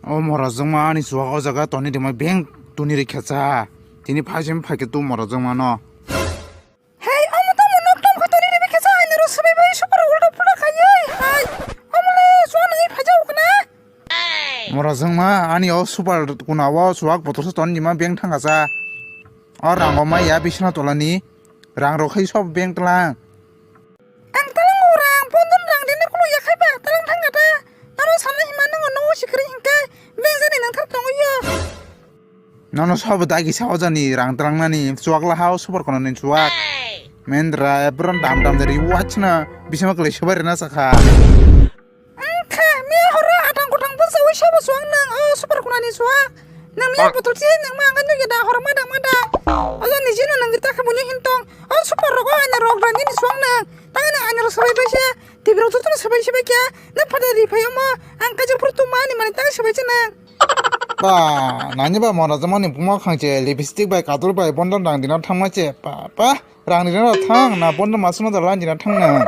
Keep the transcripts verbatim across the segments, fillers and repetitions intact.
O morajwkma ani chuwak o jaga toni rima beng tuni rikha cha. Tini phaisem phaikhe tu morajwkma no. Hei, omo tamo nok tom kha toni rima khe cha, ani rok swbai bai super ulta pulta khaye. Hai, omo le chuwak nangwi phaijak na. Morajwkma ani o super kuna o chuwak botol se toni rima beng thangkha cha. O rango maya bisna tolani rang rok khai sob beng tlang. Ang talango rang, bondon rang dini kulo yakhai ba, talang thang kata. Naro sana hima nango no sikri hingke, beng jani nang thar tongo yo. Nono sobo dagi sa ojani rang talang nani, chuwak la hao super kono ni chuwak. Mendra, ebron dam dam dari watch na, bisma kle sobai rena sakha. Wngkha, miya horo atang kotang bwsawi sobo suang nang, o super kunani suak. Nang miya botol si nang ma angkha nugya da, horo mada mada. Ojo ni jino nang gita kha buni hintong. O super rogo aina rok rani ni suang nang. Tang nang aina rok sabai bai se. Tibiro joto no sabai sabai kya. Na pada ri phai omo. Ang kaje puru tu mani mani tang sabai se nang. Ba, nani ba mora jamani buma khang che, lipstick bai, kadul bai, bondon rang dina thangma che. Pa, pa. Rang ni rang thang na, bondo masuk na jalan jina thang na.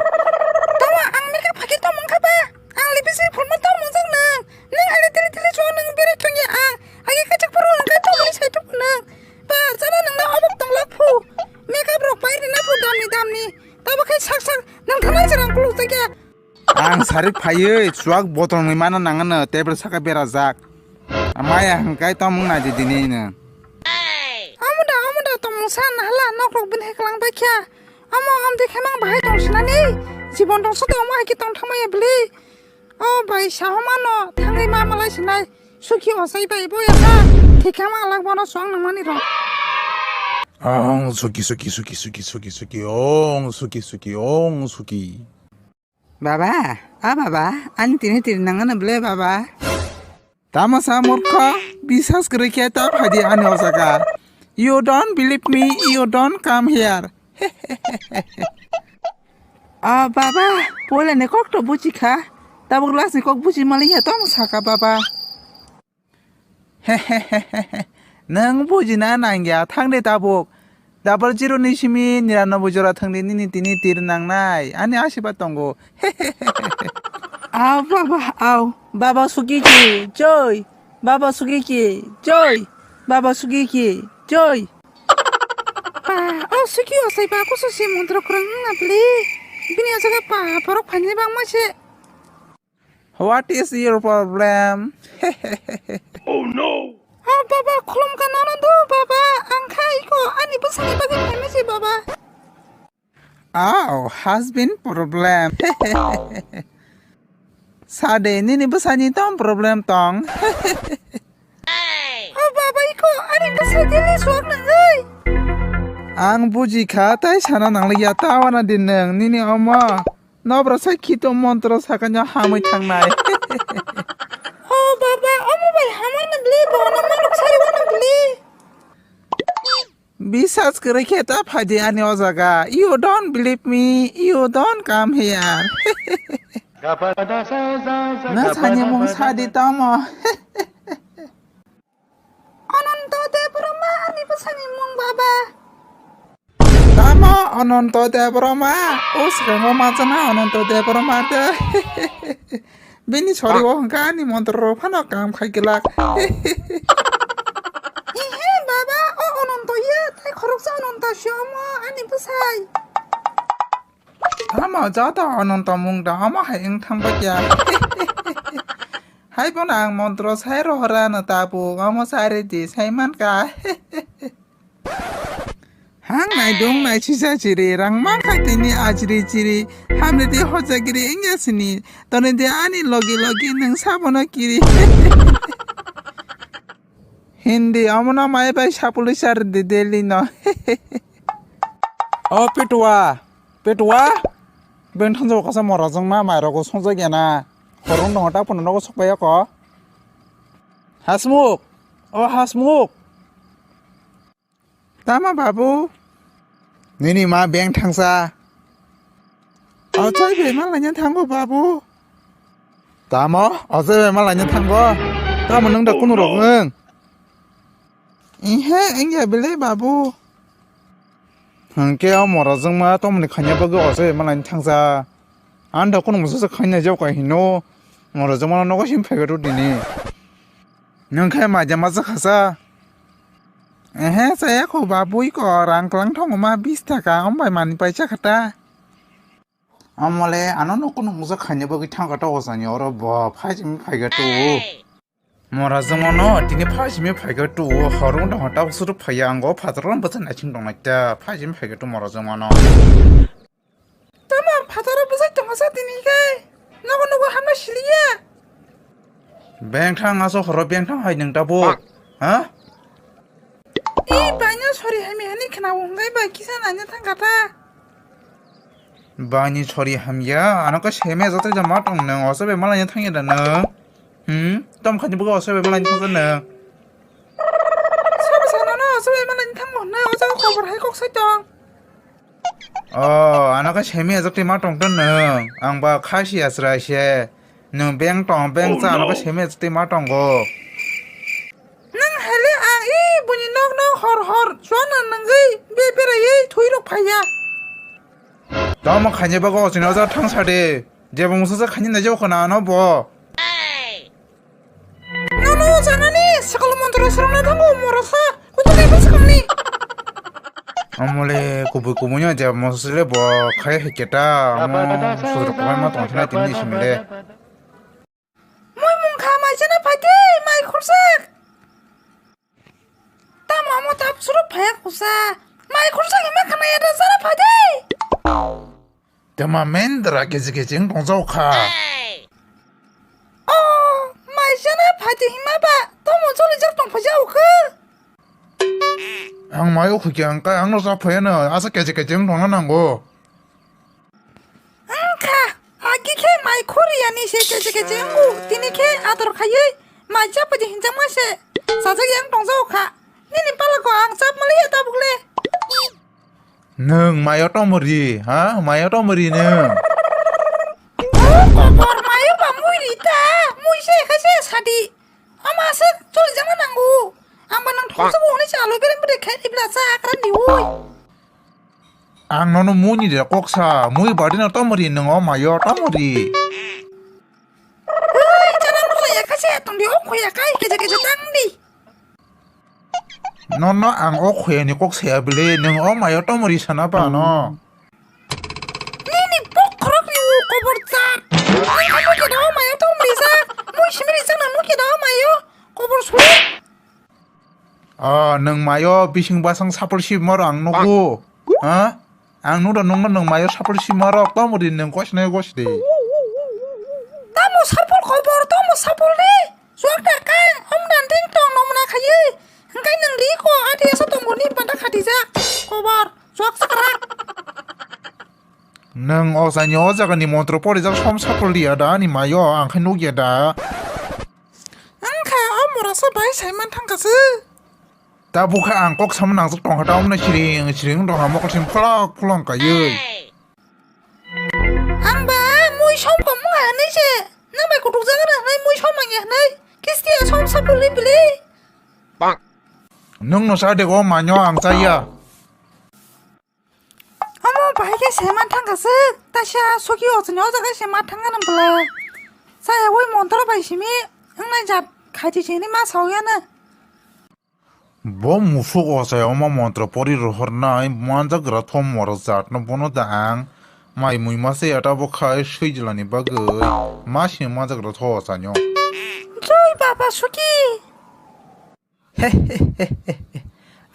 Tama ang makeup phakir tamo wngkha ba? Ang lipstick phulma tamo wngjak nang. Nang ani tili tili chwng nang bere chwng ya ang. Agi kachak phuru ang kai tamo ni sai tuk nang. Ba, jana nang na obok tong lak phu. Makeup rok pai rina phu damni damni. Tabo khai sak sak nang thamai se rang kuluk jakya. Ang sarik phaiwi chuwak botol ni mana nangano table saka berajak. Maya hwnkhe tongmung naidi dini no. Omo da, omo da tongmung sa nahala nokrok bini hai kwlang bai kha. Omo amtwi khe mang bahai tong sinani. Jibon tong soto omo hai khe tong thangmaya bwlwi. O bai sahomano thangwi ma malai sinai. Suki osai bai bo yasa. Thikha ma alak bono chwng nangmani rok. Ong suki suki suki suki suki suki ong suki suki ong suki. Baba, a baba, ani tini tiri nangano ble baba. Tamo sa murkho, bisas kwrwi khe ta phaidi ani o jaga. You don't believe me, you don't come here. A baba, poila ni kok to buji kha. Tabuk last ni kok buji mali ya tamo saka baba. Nwng bujina nangya, thangde tabuk. Double zero ni simi niranoboi jora thangdi nini tini tir nangnai. Ani asiba tongo. Au baba, au. Baba suki ki joy. Baba suki ki joy. Baba suki ki joy. Pa, o suki osai pa kusu si montro kurang na pli. Bini asaga pa, porok phani bang ma se. What is your problem? Oh no! Oh baba, khulum ka nono do baba, ang kha iko ani bwsani bagwi phaima se baba. Oh, has been problem. Sade nini bwsani tong problem tong. Oh baba, iko ani bwsa dili suak nangai. Ang buji kha tai sana nangli ya tawana din nang nini omo. Nobra sai khito montro sakanya hamwi thangnai. Oh baba, omo bai hamar na bli, bono manuk sari wano bli. Bisas kwrwi khe ta phaidi ani o jaga. You don't believe me, you don't come here. Na sani mung sadi tamo. Ananto Debbarma ani bwsani mung baba. Tamo Ananto Debbarma? O swkango machana Ananto Debbarma de. Bini sori o hwnkha ani montro rok phano kam khai glak. Ihe baba, o Ananto ya tai khoroksa Ananto si omo ani bwsai. Tamo joto Ananto mung da omo hai wng thang bakya. Hai bono ang montro sai rohora no tabuk omo sai redi sai mankha. Hang nai dong nai sisa chiri rang mankha tini achiri chiri hamri di hoja giri wngya sini toni di ani logi logi nung sabono kiri. Hindi omo no mai bai sapului sar di Delhi no. O Petua, Petua. Beng thansa kasa mora jong na mai rogo songjak ya na. Horong dong ta puno nogo sok pai ko. Hasmuk. O Hasmuk. Tama babu. Nini ma beng thangsa. Ochai be ma lanya thango babu. Tamo, ochai be ma lanya thango. Tamo nung da kunu rok nung. Ihe, wngya belai babu. Hwnkhe o mora jwngma tomoni khaina bagwi ochawi mani thangsa. Ani da kunu mwsasa khaina jao kai hino. Mora jwngma nogo sim phaiga rw dini. Nwng khe maija masa khasa? Ehe, chaya kho ba bui ko, rang klang thongo ma bis taka, om bai mani paisa khata. Omole, ano no kuno musa khaina bagwi thang kata o sani oro bo phai simi phai ga tu. Mora jongmano, tini phai simi phai ga tu, horung dong ta suru phai ya, ango phataro bwsa naising dong nai ta, phai simi phai ga tu mora jongmano. Tamo phataro bwsai tongo sa tini khe. Nogo nogo hamna siliya. Bengthang aso horo bengthang hai nwng tabuk. Ha? I baino sori hami hani khna wnggai bai kisa naina thang kata. Baini sori hamya, ano ka seme joto jama tong nwng oso be malai thangya da nwng. Hmm? Tom khani buga oso be malai thangya nwng. Sobo sanano oso be malai thangmo nwng oso khobor hai kok sai tong. Oh, ano khe semi ajak twi ma tong ton nwng. Ang ba kha si asra se. Nwng beng tong, beng cha, ano khe semi ajak twi ma tongo. Nwng hele ang i buni nok nok hor hor chuana nangwi be beraiwi thwi rok phaiya. Tamo khainai bago chini oja thang sa de. Jebo musa sa khainai naijao khana ano bo. Nono janani sakal montro srongna thango morasa kutu lebu sakni. Amole kubui kubui no je mosle bo khai hai keta amo sujur kubai ma tong thina tini simile. Moi mung kha mai jana phaidi mai khursak. Tamo amo tap suru phaya kusa mai khursak ima khana ya da jana phaidi. Tama mendra keje keje wng tong jao kha. Oh, mai jana phaidi hima ba, tomo joli jak tong phai jao kha. Ang mayo khukya ang kai ang no sa phaya no, asa keje keje wng tong na nango. Ang kha, agi khe mai khuri ani se keje keje wng u, tini khe ador khayui, mai cha phaidi hinjak ma se, sajak yang tong jao kha. Nini pala ko ang chap mali ya tabuk le. Nwng mayo tomori, ha? Mayo tomori nwng. Oh, kobor mayo ba mui ri ta, mui se kha se sadi. Ama se choli jama nangu. Ang ba nang thong sa bo hwnwi chalo bereng bwrwi khe ibla cha akran di oi. Ang nono mui ni de kok sa, mui badi no tomori nwng o mayo tomori. Oi, chana mo ya kha se tong di o khoya kai keje keje tang di. Nono ang o khoyani kok saya bile, nwng o mayo tomori sana ba no. Nini bokhorok ni o kobor chat. Nini nuki da o mayo tomori sa. Mui simiri sa na nuki da o mayo kobor su. Ah, nwng mayo bising basang sapor si moro ang nugo. Ha? Ang nukda nungno nwng mayo sapul sima rok, tamo di nwng kosinai kosi di. Tamo sapul kobor, tamo sapul di. Suak da kang, om dan ding tong nong mona khayi. Hingkai nwng di ko, adi asa tong goni banda khati jak. Kobor, suak sakrak. Nwng o jani o jaga ni montro pori jak som sapul di ada ani mayo, ang khai nuk ya da. Wngkha, o morasa bai saiman thangkha se. Tabuk khe ang kok sama nangjak tongkha, tamoni siring siring wng tongkha, mokol simi pholok pholok kaiwi. Ang ba mui som kom wngkha hinwi se, nang bai kutuk jaga rw hinwi mui som manya hinwi, kisti ya som sa puli pili. Nwng no sa de go manyo ang chaya. Omo bahai khe saiman thangkha se, taisa suki o chini o jaga saiman thangkha nang bwla. Chaya ui montro bai simi, wngnai jat khaiti sini ma sauyana. Bo musuk ochai omo montro pori rohornai manjagra thom moro jatno bono da ang mai mui mase eta bo khai swijlani bagwi ma sini manjagra tho ochaino. Joi baba suki.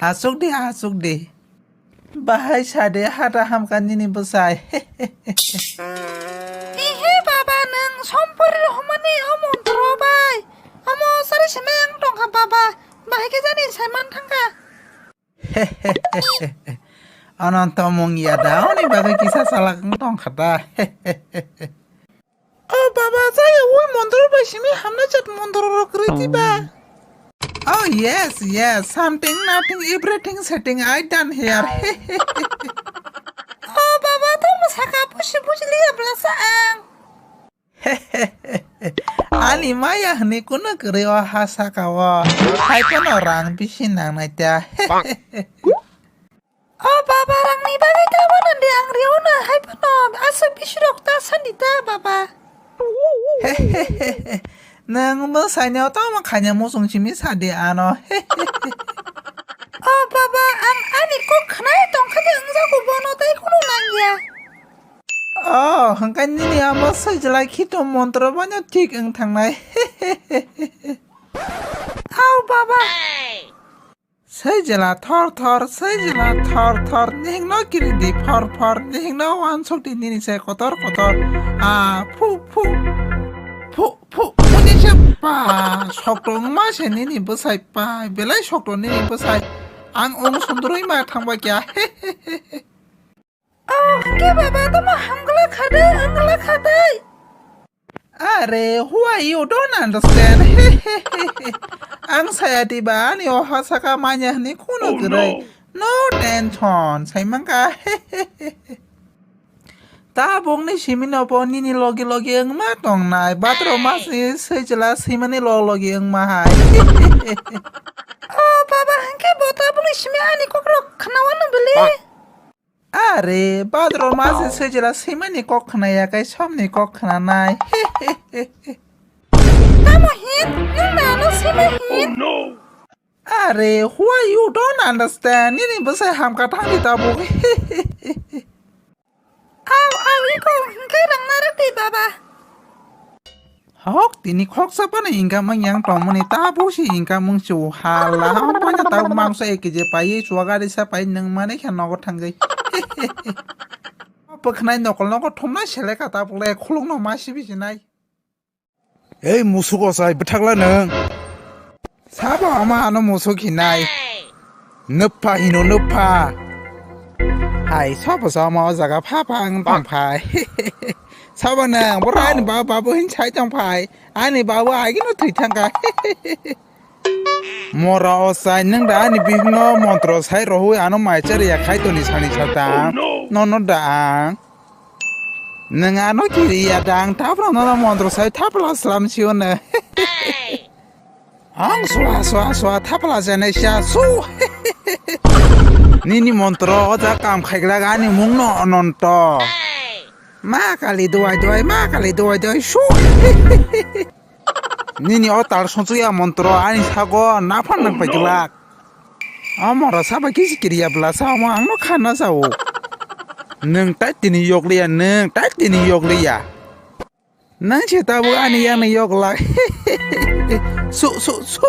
Asuk di, asuk di. Bahai sade hata hamkha nini bwsai. Ehe baba, nwng sompori rohormani o montro bai. Omo sari seme ang tongkha baba. Bahai khe jani saiman thangkha. Ananto mung ya da, oni bagwi kisa salak wng tongkha da. O baba, chaya ui montro bai simi hamna chat montro rok rwiti ba. Oh yes, yes, something, nothing, everything setting I done here. O baba, tamo saka pusi pusi liya blasa ang. Ani maya hwnwi kuno kwrwi o ha saka o. Hai pono rang bisi nangnai ta. O baba, rangni bagwi ta wanandi ang riuna hai phano aswk bisirok ta sandi ta baba. Nwng bwsaino tamo khaina muchung simi sadi ano. O baba, ang ani kok khnai tongkha de wngjago, bono tai khunu nangya. O, hwnkhe nini amo swijla khitu montro bono thik wng thangnai. Au baba. Swijla thor thor, swijla thor thor, nihingno kiridi phor phor, nihingno wansukdi nini se kotor kotor. A, phu, phu. Phu, phu, phuni se pa, sokto wngma se nini bwsai pa, belai sokto nini bwsai. Ang wng sundurwi ma thangba kya. Oh, hwnkhe baba, tamo hamgwlak kha de, wngwlak kha de. Are, why you don't understand? Ang saya diba ani o hasaka manya hwnwi khunu kwrwi. No tension, saimangka. Tabukni simino bo nini logi logi wngma tongnai. Bathroom masni swijla simani log logi wngma hai. Oh, baba, hwnkhe bo tabukni simi ani kokrok khnawa nw bili? Are, badro mase swijla simani kok khnaya kai somni kok khnanai. Tamo hin? Nwng nano sima hin? Are, why you don't understand? Nini bwsai hamkha thangdi tabuk. Au, au, iko, hwnkhe rang narwk di, baba. Hok, tini khoksa phano income wng yang tongmani, tabuk se income wng chu hala, hamo phano tabuk mangso ek kg pai, chuagari sa pai, nwng mani khe nogo thangwi. Pwkhnai nokol nogo thumnai seleka tabuk le khulukno ma sibi sinai. Ei musuk osai bwthakla nwng. Sabo ama ano musuk hinai. Nupha hino nupha. Hai, sabo sama o jaga pha pha ang tong phai. Sabo nang, boro ani baba babu hin sai tong phai. Ani babu agi no thwi thangka. Mora o sai nang da ani bihik no montro sai rohoi ano mai chari ya khai toni sani sata. No no da ang. Nang ano kiri ya da ang tapra no montro sai tapla slam sio ne. Ang swa swa swa thapla jane sha su. Nini montro o ja kam khaiglak ani mung no Ononto. Ma kali duai duai, ma kali duai duai su. Nini o tal songchuk ya montro ani sago naphang nang paiglak. O mora saba kisi kiriya bla sa omo ang no kha na sa o. Nwng tai tini yok liya, nwng tai tini yok liya. Nang se tabuk ani yang ni yok lak. Su, su, su.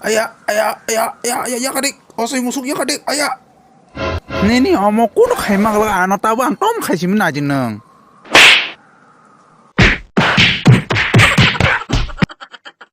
Aya, aya, aya, aya, aya, yakadik. Osoi musuk yakadik, aya. Nini omo kuno khaima glak ano tabuk ang tom khaisimi naji nwng.